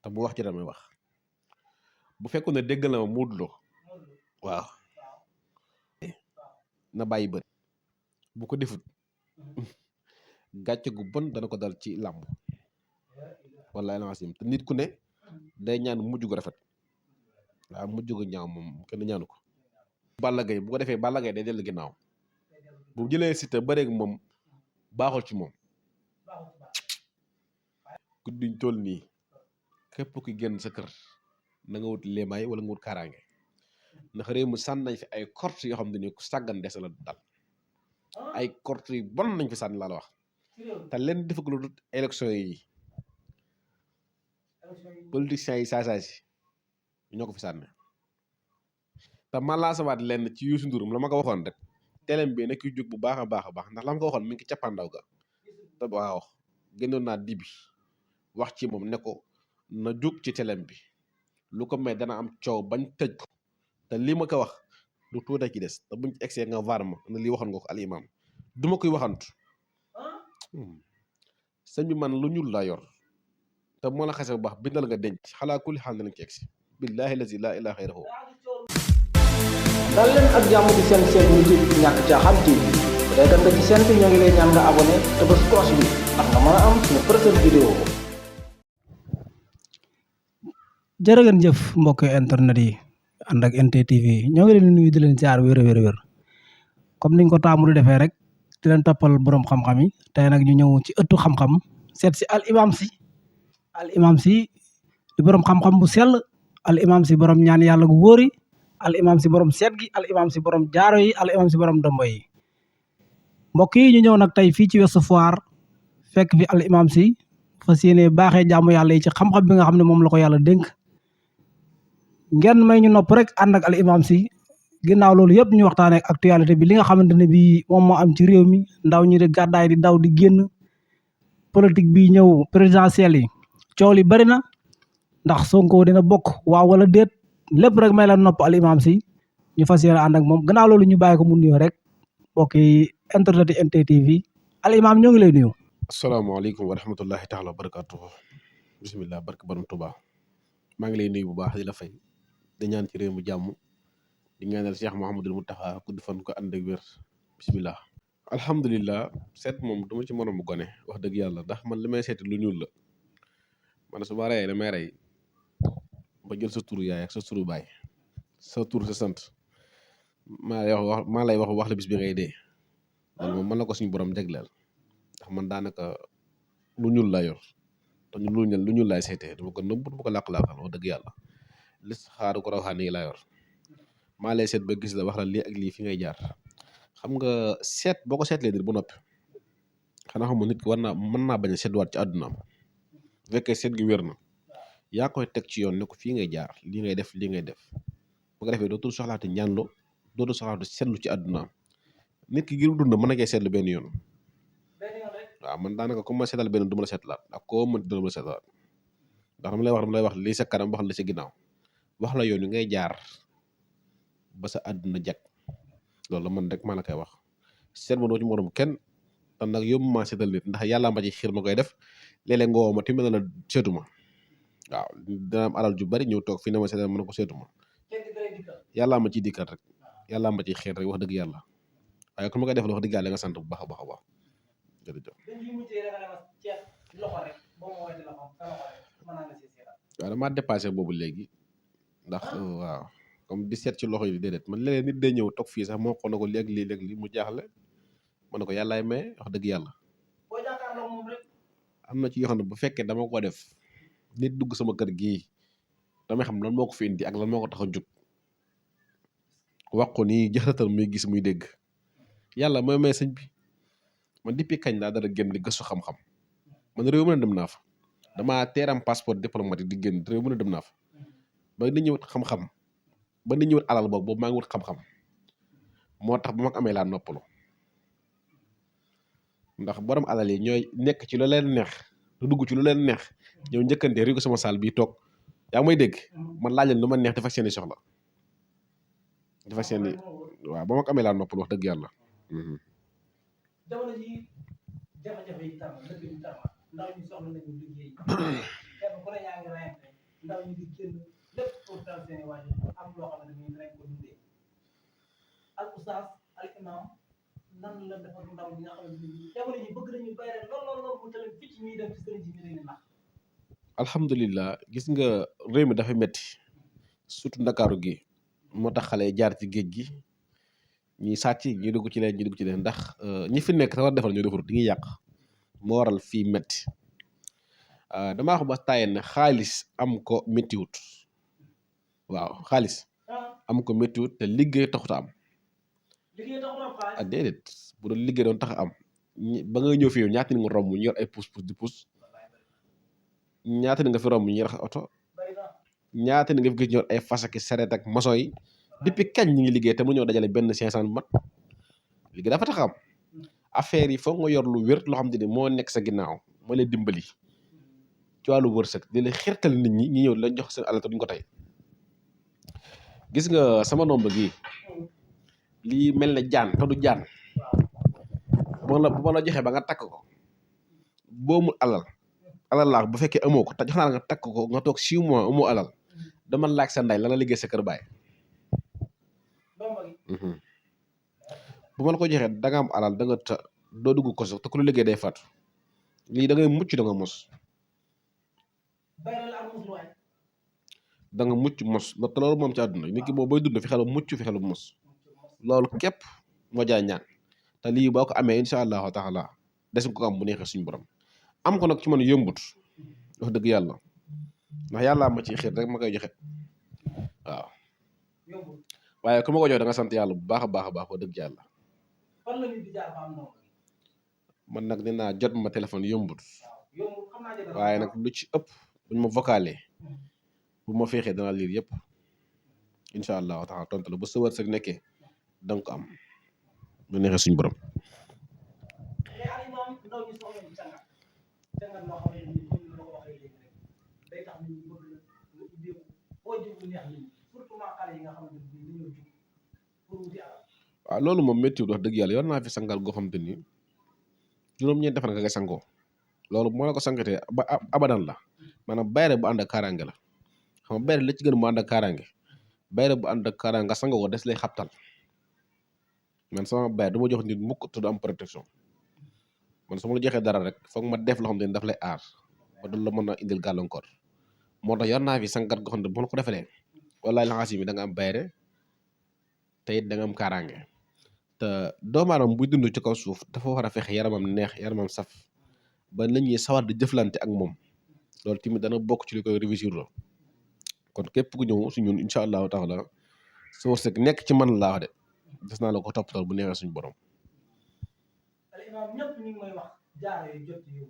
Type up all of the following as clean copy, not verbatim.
te bu wax ci damay wax bu fekkoon ne déggal na ma Modou Lo waaw na bàyyi bëri bu ko defut gàcce gu bon dana ko dal ci làmb wallaay la te nit ku ne day ñaan mujj gu rafet waaw mujj gu ñaaw moom kenn ñaanu ko. Balla Gaye bu ko defee Balla Gaye day dellu ginnaaw bu jëlee Siteu bëreeg moom baaxul ci moom ku duñ toll nii képp ku génn sa kër na nga wut léemaay wala nga wut kaaraange ndax réew mu sànn nañ fi ay korte yoo xam ne ni ku sàggan des la dal ay korte yu bon nañ fi sànni laa la wax te leen defag lu dut élection yi politiciens yi saasaay si ñoo ko fi sànni te man laa sawaat lenn ci Youssou Ndour la ma ko waxoon rek telem bi nekk jóg bu baax a baax a baax ndax la ma ko waxoon mi ngi cappaandaw ga te waaw génnoon naa dibi wax ci moom ne ko na jóg ci telem bi lu ko may dana am coow bañ tëj ko te lii ma ko wax lu tuuta ci des te buñ ci egsee nga vaar ma ne lii waxoon nga ko al imam duma koy waxantu sëñ bi man lu ñuul laa yor te moo la xase bu baax bindal nga denc xalaa kulli xaal nañ ci egsi billaahi lazi laa ilaaha xayruhu dal leen ak jàmm ci seen seen YouTube ñàkk caaxaan TV bu dee gën nga ci seen bi ñoo ngi lay ñaan nga abonné te bës cloche bi ndax nga mën a am suñu prochaine vidéo. jërë ngeen jëf mbokk internet yi ànd ak NTTV ñoo ngi leen di nuyu di leen jaar wér comme niñ ko taamu di defee rek di leen toppal borom xam-xam yi tey nag ñu ñëw ci ëttu xam-xam seet si al imam si di borom xam-xam bu sell al imam si borom ñaan yàlla gu wóori al imam si borom seet gi al imam si borom jaaro yi al imam si borom dombo yi mbokk yi ñu ñëw nag tey fii ci Ouest Foire fekk fi al imam si fas yéene baaxee jaamu yàlla yi ci xam-xam bi nga xam ne moom la ko yàlla dénk ngeen may ñu nopp rek ànd ak al imam si ginnaaw loolu yëpp ñu waxtaanee ak actualité bi li nga xamante ne bii moom moo am ci réew mi ndaw ñi di gàddaay di daw di génn politique bi ñëw présidentielle yi coow li bari na ndax Sonko dina bokk waaw wala déet lépp rek may la nopp al imam si ñu fas yéene ànd ak moom gannaaw loolu ñu bàyyi ko mu nuyoo rek mbokk yi internet NTTV al imam ñoo ngi lay nuyu. asalaamaaleykum wa rahmatullahi taala wa barakatuhu bisimilah barke borom Tuubaa maa ngi lay nuyu bu baax di la fay di ñaan ci réew mu jàmm di ñaanal Cheikh Mouhamadul Mountakha gudd fan ko ànd ak wér bisimilah. alhamdulilah seet moom duma ci moroom bu gone wax dëgg yàlla ndax man li may seeti lu ñuul la man su ma reyee damay rey ba jël sa turu yaay ak sa turu baay sa tur sa sant maa lay wax la bis bi ngay dee loolu moom man la ko suñu borom jagleel ndax man daanaka lu ñuul laa yor te lu ñuul laay seetee dama ko nëbb dama ko làq-làqal wax dëgg yàlla lis xaaru ko rawxaan yi laa yor maa lay seet ba gis la wax la lii ak lii fi ngay jaar xam nga seet boo ko seetlee dir ba noppi xanaa xam nga nit ki mën naa bañ a seetwaat ci àddunaam bu fekkee seet gi wér na yaa koy teg ci yoon ne ko fii ngay jaar lii ngay def bu ko defee dootul soxlaati ñaanlo dootul soxlaati seetlu ci àddunaam nit ki ngir dund mën na koy seetlu benn yoon waaw man daanaka comme ma seetal benn du ma la seetlaat ak koo mën dina ma la seetlaat ndax dama lay wax lii sa kanam wax la sa ginnaaw wax la yoon wi ngay jaar ba sa àdduna jag loolu la man rek maa la koy wax seet ma doo ci morom kenn te nag yóbbu maa seetal nit ndax yàlla ma ci xiir ma koy def léeg-léeg nga woo ma tamit la seetu ma waaw dina am alal ju bari ñëw toog fii ne ma seetal ma ne ko seetu ma yàlla ma ciy dikkal rek yàlla ma ciy xiir rek wax dëgg yàlla waaye ku ma koy def la wax dëgg yàlla nga sant bu baax a baax a baax jërëjëf. waaw damaa dépassé boobu léegi ndax waaw comme di seet ci loxo yi déedéet man léeg-léeg nit day ñëw toog fii sax moo xool na ko léegi mu jaaxle ma ne ko yàllaay may wax dëgg yàlla am na ci yoo xam ne bu fekkee dama ko def nit dugg sama kër gii damay xam lan moo ko fi indi ak lan moo ko tax a jóg wax ko nii jëxratal muy gis muy dégg yàlla mooy may sëñ bi man depuis kañ laa dara génn di gëstu xam-xam man réew mën a dem naa fa damaa teeram passeport diplomatique di génn réew mën a dem naa fa ba nit ñi wut xam-xam ba nit ñi wut alal boobu maa ngi wut xam-xam moo tax ba ma ko amee laa noppalu ndax borom alal yi ñooy nekk ci lu leen neex lu dugg ci lu leen neex ñëw njëkkante ri ko sama saal bii toog yaa ngi may dégg man laaj leen lu ma neex dafa seeni soxla dafa seeni waaw ba ma ko amee laa noppalu wax dëgg yàlla. jamono ji jafe-jafe yi tar na dëkk bi tar na ndaw ñi soxla nañu liggéey kenn ku ne yaa ngi reyante ndaw ñi di génn lépp pour dal seen i waajur am loo xamante ni dinañ ko dundee al oustaz al imam nan la defar ndaw ñi nga xamante ni jamono ji bëgg nañu bayre lool mu tamit picc ñuy dem ci sëriñ si ñu leen di nax. alhamdulilah gis nga réew mi dafa metti surtout ndakaaru gi moo tax xale yi jaar ci géej gi ñi sàcc ñi dugg ci leen ñi dugg ci leen ndax ñi fi nekk te war defar ñu defar di ngi yàq moo waral fii metti damaa wax ba tàyyi ne xaalis am ko méttiwut waaw xaalis am ko méttiwut te liggéey taxut a am liggéey taxul am xaalis. déedéet bu doon liggéey doon tax a am ba nga ñëw fi yow ñaata ni nga romb ñu yor ay pousse pousse di pousse ñaata ni nga fi romb ñu yor oto bari na ñaata ni nga fi gis ñu yor ay fas ak sareet ak maçon yi depuis kañ ñi ngi liggéey te mu ñëw dajale benn 500 bu mat liggéey dafa tax a am affaire yi foog nga yor lu wér loo xam te ni moo nekk sa ginnaaw moo lay dimbali ci wàllu wërsëg di la xirtal nit ñi ñi ñëw lañ jox seen alal te duñ ko tey gis nga sama nomba gii lii mel ne jaan te du jaan bu ma la joxee ba nga takk ko boo mu alal laa bu fekkee amoo ko te jox naa la nga takk ko nga toog 6 mois amoo alal dama laaj sa ndey la la liggéey sa kër baay bu ma la ko joxee da nga am alal da nga ta doo dugg ko sax te ku la liggéey day faatu lii da ngay mucc da nga mos da nga mucc mos te loolu moom ci àdduna nit ki boobu booy dund fi xelu mucc fi xelu mos loolu képp moo jaay ñaan te lii boo ko amee incha allahu taala des ko am bu neexee suñu borom am ko nag ci man yombut wax dëgg yàlla ndax yàlla ma ci xiir rek ma koy joxe waaw waaye ku ma ko jox da nga sant yàlla bu baax a baax a baax wax dëgg yàlla fan la nit di jaar ba am noonu. man nag nee naa jot ma téléphone yombut waaye nag lu ci ëpp buñ ma vocalé bu ma feexee dana liir yëpp incha allahu taala tontu la bu sa wërsëg nekkee danga ko am bu neexee suñu borom. mais alimam ndaw ñi soxla ñu jàngat loo xamante ni comme ni ma ko waxee léegi rek day tax nit ñi bëgg la nga ubbeeku foo jëm lu neex nit ñi surtout maa xale yi nga xamante ni dañoo jug pour wuti alal. waaw loolu moom méttiwul wax dëgg yàlla yor naa fi sangal goo xamante ni juróom-ñeent fan nga koy sangoo loolu moo la ko sangatee ba abadan la maanaam bayre bu ànd ak kaaraange la xam nga bayre la ci gën mu ànd ak kaaraange bayre bu ànd ak kaaraange nga sangoo ko des lay xabtal man sama bayre du ma jox nit mukk te du am protection man su ma la joxee dara rek foog ma def loo xam ne daf lay aar ba du la mën a indil gàllankoor moo tax yor naa fi sangat goo xam ne bu la ko defalee wallaahi la xaasi mi da nga am bayre te it da nga am kaaraange te doomu aadama buy dund ci kaw suuf dafa war a fexe yaramam neex yaramam saf ba nit ñi sawar di jëflante ak moom loolu tamit dana bokk ci li koy réussir la kon képp ku ñëw su ñun incha allahu taala sa wërsëg nekk ci man laa wax de des naa la ko toppatoo bu neexee suñu borom. al imam ñëpp ñu ngi may wax jaare yi jot yi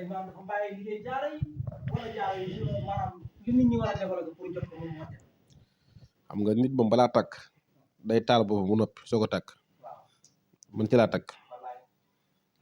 imam dafa bàyyi liggéey jaare yi wala jaare yi maanaam li nit ñi war a développé pour jot ko moom moo tax. xam nga nit moom balaa takk day taal boppam mu noppi soo ko takk man ci laa takk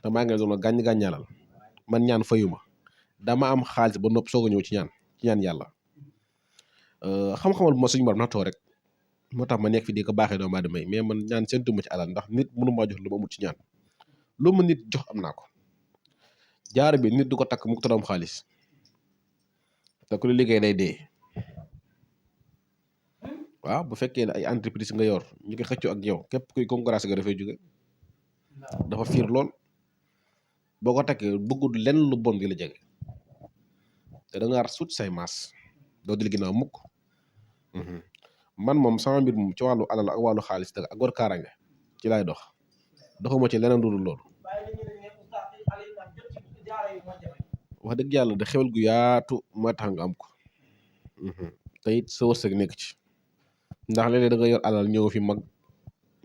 te maa ngi doon gàññ-gàññaalal man ñaan fayuma dama am xaalis ba noppi soog a ñëw ci ñaan yàlla xam-xamal bu ma suñu borom nattoo rek moo tax ma nekk fi di ko baaxee doomu aadama yi mais man ñaan séntuma ci alal ndax nit mënu maa jox lu ma amul ci ñaan lu ma nit jox am naa ko jaaro bi nit du ko takk mu ko am xaalis te ku li liggéey day dee waaw bu fekkee ne ay entreprise nga yor ñu koy xëccoo ak yow képp kuy concurrence nga dafay jóge dafa fiir lool boo ko takkee bëggul lenn lu bon di la jege te da nga sut say maas doo di ginnaaw mukk man moom sama mbir moom ci wàllu alal ak wàllu xaalis dëgg ak war kaaraange ci laay doxuma ci leneen lu dul loolu wax dëgg yàlla da xewal gu yaatu moo tax nga am ko te it sa wërsëg nekk ci ndax léeg-léeg da nga yor alal ñëw fi mag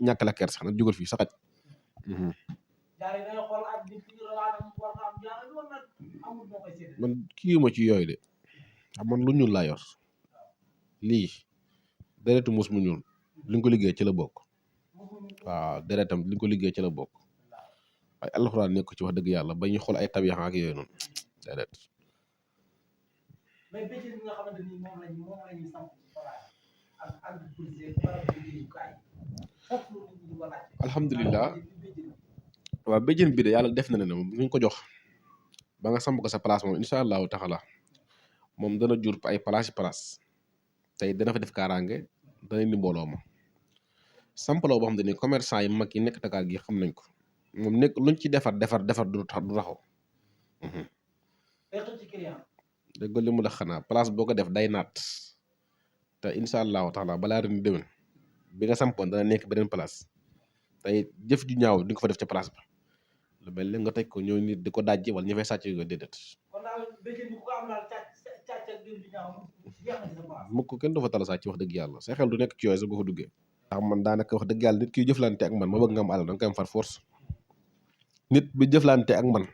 ñàkk la ker sax nag jugal fii saxaj man kii ma ci yooyu de xam man lu ñuul laa yor lii deretu mus mu ñuul li nga ko liggéey ci la bokk waaw deretam li nga ko liggéey ci la bokk waaye alxuraan nekk ci wax dëgg yàlla ba ñu xool ay tabiyax ak yooyu noonu deret alhamdulilah waaw béjjën bi de yàlla def na ne moom ñu ko jox ba nga samp ko sa place moom incha allahu taala moom dana jur ay place tey dana fa def kaaraange dana indi mbooloo ma sampaloo boo xam ne ni commerçant yi mag yi nekk Dakar gi xam nañ ko moom nekk luñ ci defar du taxaw. dégg li mu la xanaa place boo ko def day naat te incha allahu taala balaa ren déwén bi nga sampoon dana nekk beneen place tey jëf ju ñaaw di nga ko fa def ca place ba lu mel ni nga teg ko ñëw nit di ko dajji wala ñu fay sàcc ko déedéet. mukk kenn du fa tala sàcc wax dëgg yàlla sa xel du nekk ci yooyu sax boo fa duggee. ndax man daanaka wax dëgg yàlla nit kiy jëflante ak man ma bëgg nga am alal da nga koy am far force nit bi jëflante ak man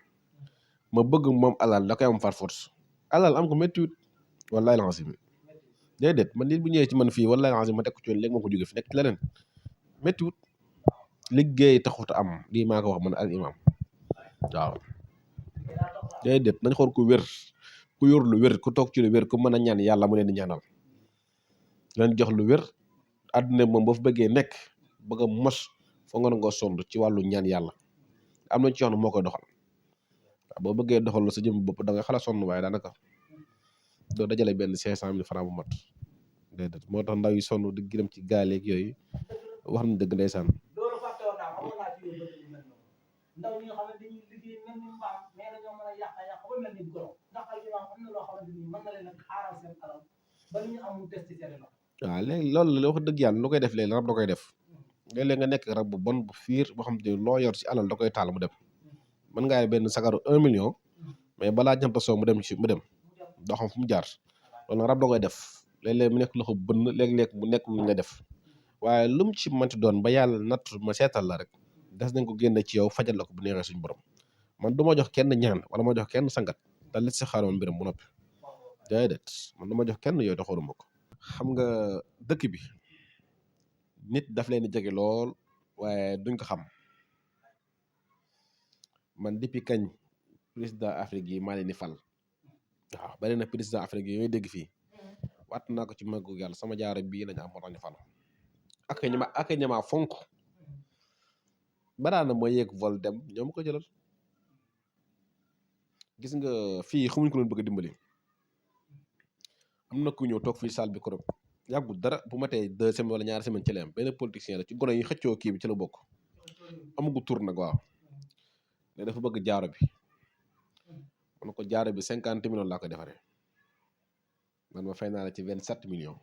ma bëgg moom alal da koy am far force alal am ko méttiwut wallaay la xasim déedéet man nit bu ñëwee ci man fii wallaay la xasim ma teg ko ci yoon léegi moo ko jóge fi nekk ci leneen méttiwut liggéey taxut a am lii maa ko wax man al imam waaw déedéet nañ xool ku wér ku yor lu wér ku toog ci lu wér ku mën a ñaan yàlla mu leen di ñaanal leen jox lu wér àdduna moom boo fa bëggee nekk bëgg a mos foo nga nangoo sonn ci wàllu ñaan yàlla am nañ ci yoon moo koy doxal waaw boo bëggee doxal sa jëm bopp da nga xala sonn waaye daanaka doo dajale benn 500 000 francs bu mat déedéet moo tax ndaw yi sonn di gërëm ci gaaleeg yooyu wax nañ dëgg ndeysaan. ndaw ñi nga xam ne dañuy liggéey mel ni mbaam mais dañoo mën a yàq ba mel ni goro ndax ay imaam am na loo xamante ni mën na leen a xaaral seen alal ba ñu amul des ci seen loxo. waaw léegi loolu la wax dëgg yàlla lu koy def léegi rab da koy def léeg-léeg nga nekk rab bu bon bu fiir boo xam te loo yor ci alal da koy taal mu dem mën ngaa yor benn sagaru 1 million mais balaa jant soo mu dem doo xam fu mu jaar loolu nag rab da koy def léeg-léeg mu nekk loxo bënn léeg-léeg mu nekk lu nga def waaye lu mu ci mënti doon ba yàlla natt ma seetal la rek des nañ ko génne ci yow fajal la ko bu neexee suñu borom man du ma jox kenn ñaan wala ma jox kenn sangat te li si xaaroon mbiram bu noppi déedéet man du ma jox kenn yooyu taxooruma ko. xam nga dëkk bi nit daf leen di jege lool waaye duñ ko xam man depuis kañ président Afrique yi maa leen di fal waaw bari na président Afrique yi yooyu dégg fii waat naa ko ci màggu yàlla sama jaaro bii lañu am moo tax ñu fal ak ñama fonk baraana mooy yeeg vol dem ñoom ko jëlal gis nga fii xamuñ ko leen bëgg a dimbali am na ku ñëw toog fii salle bi korop yàggul dara bu ma tey 2 semaines wala 2 semaines ci la am benn politicien la ci gone yi xëccoo kii bi ci la bokk amagu tur nag waaw ne dafa bëgg jaaro bi man ko jaaro bi 50 millions laa ko defaree man ma fay naa la ci 27 millions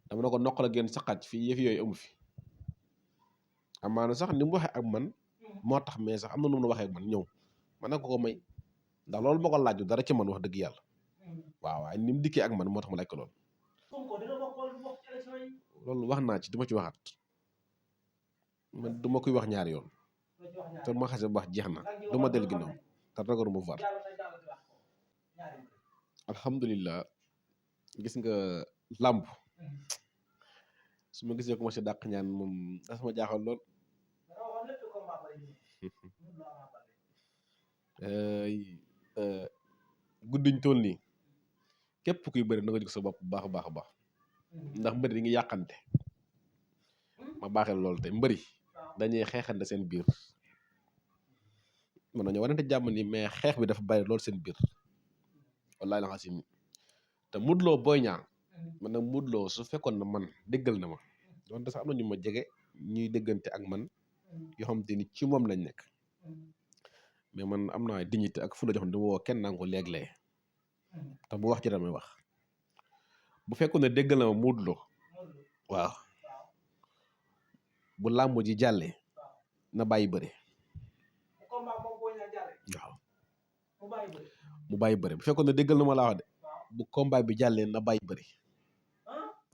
dama ne ko noq la génn sa xaj fii yëf yooyu amu fi amaana sax ni mu waxee ak man moo tax mais sax am na nu mu waxee ak man ñëw man nag ko may ndax loolu moo ko laaju dara ci man wax dëgg yàlla waaw waaye ni mu dikkee ak man moo tax ma laaj ko loolu wax naa ci du ma ci waxaat man du ma koy wax ñaari yoon te ma xasee wax jeex na du ma del ginnaaw te ragalu ma var alhamdulilah gis nga làmb su ma gisee ko ma si dàq ñaan moom dafa ma jaaxal lool guddiñ toll nii képp kuy bëri na nga jóg sa bopp bu baax a baax a baax ndax mbëri di ngi yàqante ma baaxel loolu te mbëri dañuy xeexante seen biir mën nañu warante jàmm ni mais xeex bi dafa bari loolu seen biir wallaay la xasim te Modou Lo Boy Niang man nag Modou Lo su fekkoon na man déggal na ma donte sax am na ñu ma jege ñuy déggante ak man yoo xam te ni ci moom lañ nekk mais man am naa dignité ak fu la jox ne dama woo kenn naa ko léeg-léeg te bu wax ci damay wax bu fekkoon ne déggal na ma Modou Lo waaw bu làmb ji jàllee na bàyyi bëri waaw mu bàyyi bëri bu fekkoon ne déggal na ma laa wax de bu combat bi jàllee na bàyyi bëri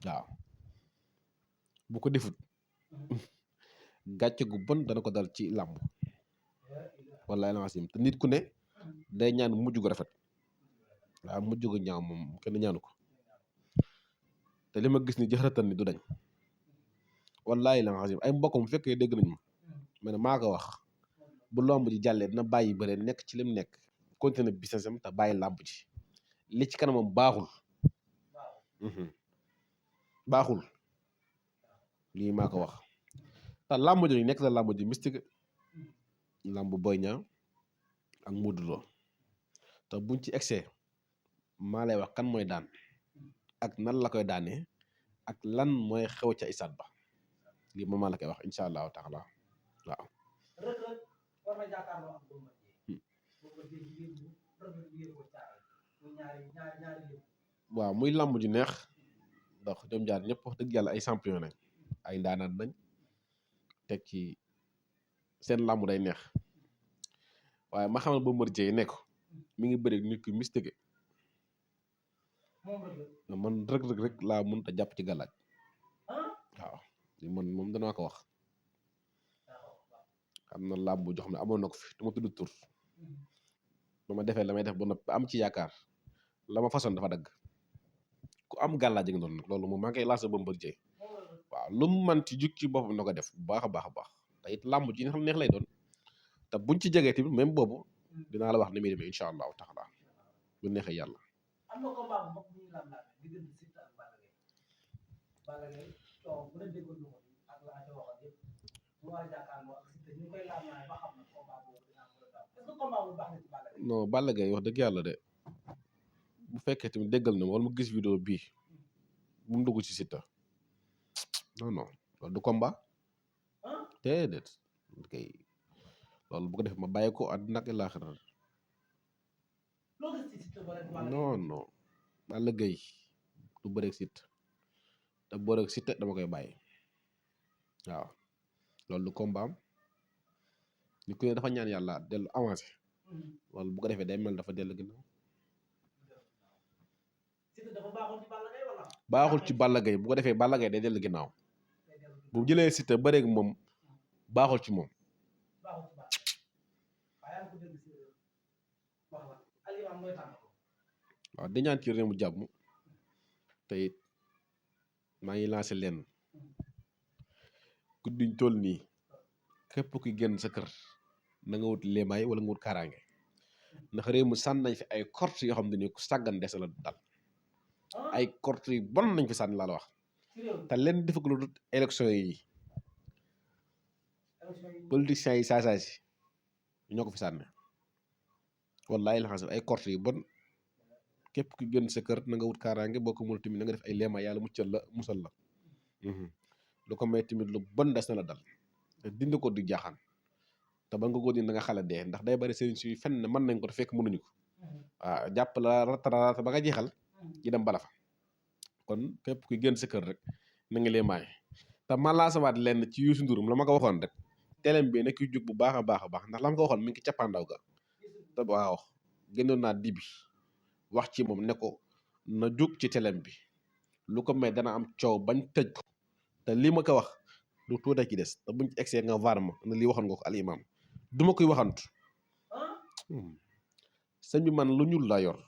waaw bu ko defut gàcce gu bon dana ko dal ci làmb wallaay la xasim te nit ku ne day ñaan mujj gu rafet waaw mujj gu ñaaw moom kenn ñaanu ko te li ma gis ni jëxëratan ni du dañ wallaay la xasim ay mbokkam bu fekkee dégg nañ ma ne maa ko wax bu làmb ji jàllee dina bàyyi bëre nekk ci lim nekk continuer business am te bàyyi làmb ji li ci kanamam baaxul baaxul lii maa ko wax te làmb ji nekk la làmb ji mystique làmb Boy Niang ak Modou Lo te buñ ci excès maa lay wax kan mooy daan ak nan la koy daanee ak lan mooy xew ca isaat ba lii moom maa la koy wax incha allahu taala waaw. waaw muy làmb ju neex ndax ñoom ñaar ñëpp wax dëgg yàlla ay champion nañ ay ndaanaan nañ teg ci seen làmb day neex waaye ma xamal Bombardier nekk mi ngi bëri nit ki mystique man rek laa mënut a jàpp ci gàllaaj waaw man moom danaa ko wax am na làmb joo xam ne amoon na ko fi du ma tudd tur ba ma defee la may def ba noppi am ci yaakaar la ma façon dafa dagg ku am gàllaaj nga doon nag loolu moom maa ngi koy lancé Bombardier waaw lu mu man ci jug ci boppam na ko def bu baax a baax a baax te it làmb ji nga xam neex lay doon te buñ ci jegee tamit même boobu dinaa la wax ni muy demee incha allahu taala bu neexee yàlla. am na combat bu mag bu ñu laam-laame diggante Siteu ak Balla Gaye coow bu la déggoon lu ak la ca waxoon yëpp mu war a jàkkaarloo ak Siteu ñu koy laam-laame ba xam na combat boobu dina am wala daaw est-ce que combat bu baax na ci Balla Gaye. non Balla Gaye wax dëgg yàlla de bu fekkee tamit déggal na ma wala mu gis vidéo bii bu mu dugg ci Siteu non loolu du combat déedéet kay loolu bu ko def ma bàyyi ko àddina ak laaxira non Balla Gaye du bëreeg Siteu te bëreeg Siteu dama koy bàyyi waaw loolu du combat am ni ku ne dafa ñaan yàlla dellu avancé loolu bu ko defee day mel dafa dellu ginnaaw baaxul ci Balla Gaye bu ko defee Balla Gaye day dellu ginnaaw bu jëlee Siteu bëreeg moom baaxul ci moom. waaw di ñaan ci réew mu jàmm te it maa ngi lancé leen guddiñ toll nii képp ku génn sa kër na nga wut léemaay wala nga wut kaaraange ndax réew mu sànn nañ fi ay korte yoo xam ne ni ku sàggan des la dal ay korte yu bon nañ fi sànn laa la wax te leen defag lu dut élection yi politiciens yi saasaay si ñoo ko fi sànne wallaay la xam ay korte yu bon képp ku génn sa kër na nga wut kaaraange boo ko mën tamit na nga def ay léema yàlla muccal la musal la lu ko may tamit lu bon des na la dal te dindi ko di jaaxaan te ba nga ko dindi nga xale dee ndax day bari sëriñ si fenn mën nañ ko te fekk mënuñu ko waaw jàpp la ratarata ba nga jeexal yi dem bala fa kon képp ku génn sa kër rek na nga léemaay te ma laa sawaat lenn ci Youssou Ndour la ma ko waxoon rek telem bi nekk jug bu baax a baax a baax ndax la ma ko waxoon mi ngi ci cappaandaw ga te waaw génnoon naa dibi wax ci moom ne ko na jug ci telem bi lu ko may dana am coow bañ tëj ko te lii ma ko wax lu tuuta ci des te buñ ci egsee nga vaar ma ne lii waxoon nga ko al imam duma koy waxantu sëñ bi man lu ñuul laa yor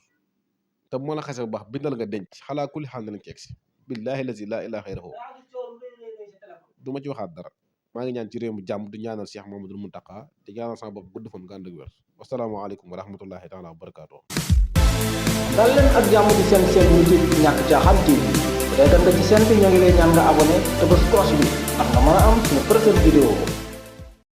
te moo la xase bu baax bindal nga denc xalaa kulli xaal nañ ci egsi billaahi lazi laa ilaaha xayruhu du ma ci waxaat dara maa ngi ñaan ci réew mi jàmm di ñaanal Cheikh Mamadou Mountakha di ñaanal sama bopp gudd fan nga ànd ak wér wasalaamaaleykum wa rahmatullahi taala wa barakaatu. dal leen ak jàmm ci seen seen YouTube ñàkk caaxaan TV bu dee nga ci seen bi ñoo ngi lay ñaan nga abonné te bës cloche bi ndax nga mën a am suñu prochaine vidéo